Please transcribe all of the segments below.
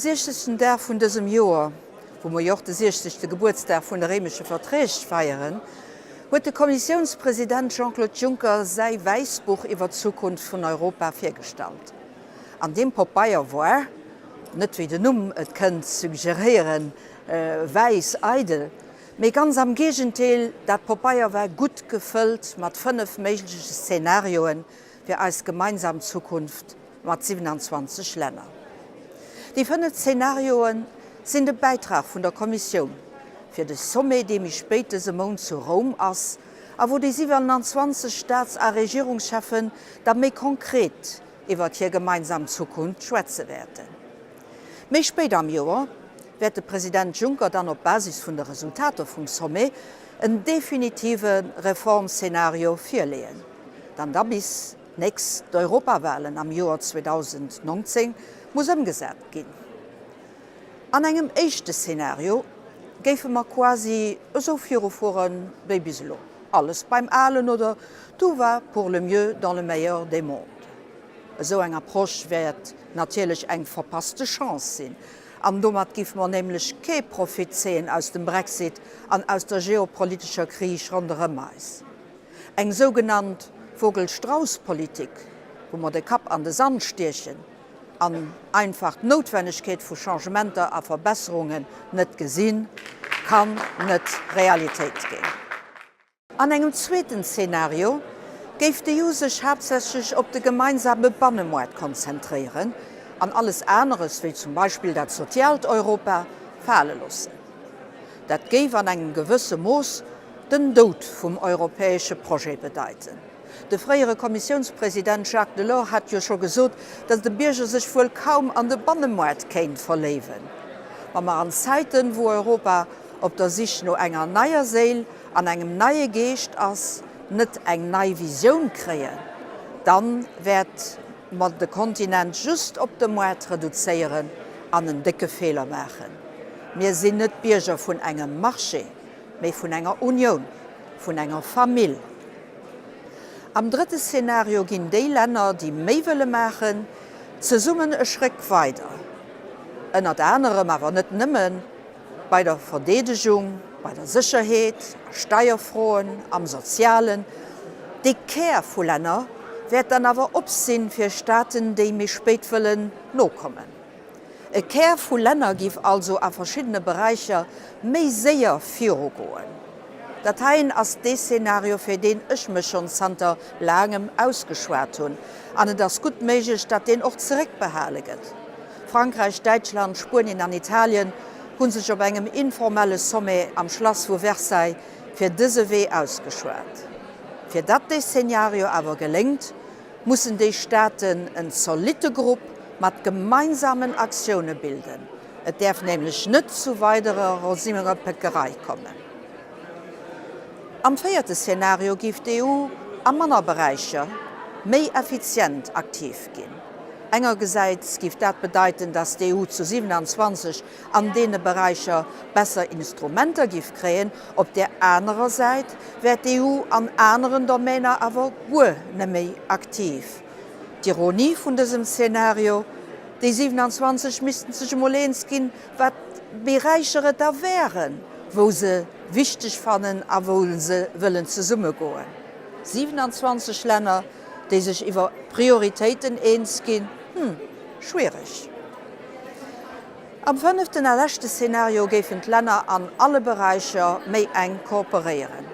60. Dag vun dësem Joer, wou mer jo och de 60. Gebuertsdag vun de Réimesche Verträg feieren, huet de Kommissiounspresident Jean-Claude Juncker säi Wäissbuch iwwer d'Zukunft vun Europa virgestallt. An deem Popeier war, net wéi den Numm et kënnt suggeréieren, wäiss eidel, mee ganz am Géigendeel, dat Popeier war gutt gefëllt mat 5 méigleche Szenarioen fir eis gemeinsam Zukunft mat 27 Länner. Déi 5 Szenarioe sinn de Bäitrag vun der Kommissioun fir de Sommet, dee méi spéit dëse Mount zu Roum ass a wou déi 27 Staats a Regierungscheffen da méi konkret iwwert hir gemeinsam Zukunft schwätze wäerten. Méi spéit am Joer wäert de President Juncker dann op Basis vun de Resultater vum Sommet en definitive Reformszenario virleeën, dann da bis nächst d'Europawahlen am Joer 2019 muss ëmgesat ginn. An engem éischte Szenario géife mer quasi esou virufuere wéi bis elo, alles beim Alen oder tout va pour le mieux dans le meilleur des mondes. Esou eng Approche wäert natierlech eng verpasste Chance sinn, an domat géife mer nämlech kee Profit zéien aus dem Brexit an aus der geopolitescher Kris ronderëm eis. Eng sougenannt Vogel-Strauss-Politik, wou mer de Kapp an de Sand stiechen an einfach d'Noutwennegkeet vu Changementer a Verbesserungen net gesinn, kann net Realitéit ginn. An engem zweeten Zeenario géif d'EU sech haaptsächlech op de gemeinsame Bannemoart konzentréieren an alles aneres, wéi zum Beispill dat soziaalt Europa, fale loossen. Dat géif an engem gewësse Mooss den Doud vum europäesche Projet bedeiten. De fréiere Kommissiounspresident Jacques Delors hat jo scho gesot, datt de Bierger sech wuel kaum an de Bannemoart kéint verléiwen. Wa mer an Zäiten, wou Europa op der Sich no enger neier Séil an engem neie Geescht ass, net eng nei Visioun kréien, dann wäert mer de Kontinent just op de Moart reduzéieren an en décke Feeler maachen. Mir sinn net Bierger vun engem Marché, mee vun enger Unioun, vun enger Famill. Am drëtte Szenario ginn déi Länner, déi méi wëlle maachen, zesummen e Schréck weider. Ënnert anerem, awer net nëmmen, bei der Verdeedegung, bei der Sécherheet, a Steierfroen, am Sozialen. Dee Kär vu Länner wäert dann awer op sinn fir Staaten, déi méi spéit wëllen nokommen. E Kär vu Länner giff also a verschiddene Beräicher méi séier virugoen. Dat heien ass dee Szenario, fir deen ech mech schonn zanter laangem ausgeschwat hunn, an et ass gutt méiglech, datt deen och zeréckbehale gëtt. Frankräich, Däitschland, Spuenien an Italien hu sech op engem informelle Sommet am Schlass vu Versailles fir dëse Wee ausgeschwat. Fir datt dee Szenario awer geléngt, mussen déi Staaten en zolitte Grupp mat gemeinsamen Aktioune bilden. Et däerf nämlech net zu weiderer Rosinepéckerei kommen. Am véierte Szenario géif d'EU a manner Beräicher méi effizient aktiv ginn. Engergesäits géif dat bedeiten, datt d'EU zu 27 an deene Beräicher besser Instrumenter giff kréien, op där anerer Säit wär d'EU an aneren Domäner awer guer neméi aktiv. D'Ironie vun dësem Szenario, déi 27 missten sech emol eens ginn, wat Beräicher et da wären, wou se wichteg fannen a wou se wëllen zesummegoen. 27 Länner, déi sech iwwer Prioritéiten eens ginn, hm, schwiereg. Am fënneften a leschte Szenario géifen d'Länner an alle Beräicher méi enk kooperéieren.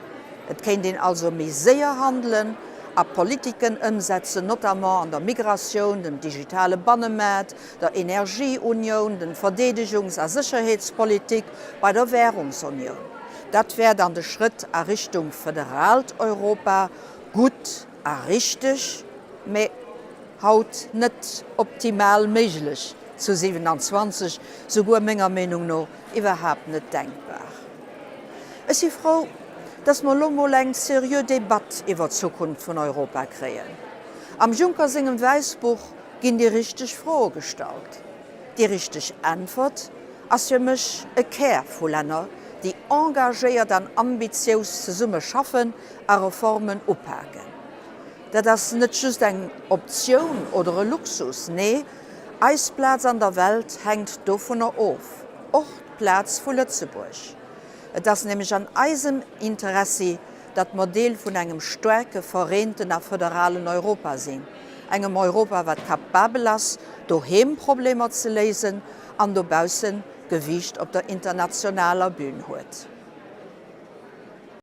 Et kéint een also méi séier handelen a Politiken ëmsetzen, notamment an der Migratioun, dem digitale Bannemaart, der Energieunioun, den Verdeedegungs a Sécherheetspolitik, bei der Währungsunioun. Dat wär dann de Schrëtt a Richtung föderaalt Europa, gutt a richteg, mä haut net optimal méiglech zu 27, souguer menger Meenung no iwwerhaapt net denkbar. Ech si frou, dass mer elo mol eng seriö Debatt iwwer d'Zukunft vun Europa kréien. Am Juncker sengem Wäissbuch ginn déi richteg Froe gestallt. Déi richteg Äntwert ass fir mech e Kär vu Länner, déi engagéiert an ambitious zesumme schaffen a Reformen upaken. Dat ass net just eng Optioun oder e Luxus, nee, Eis Plaz an der Welt hänkt dovunner of, och d'Plaz vu Lëtzebuerg. Et ass nämlech an eisem Interessi, datt mer Deel vun engem staarke, vereenten a föderalen Europa sinn, engem Europa, wat kapabel ass, doheem Problemer ze léisen an dobaussen Gewiicht op der internationaler Bühn huet.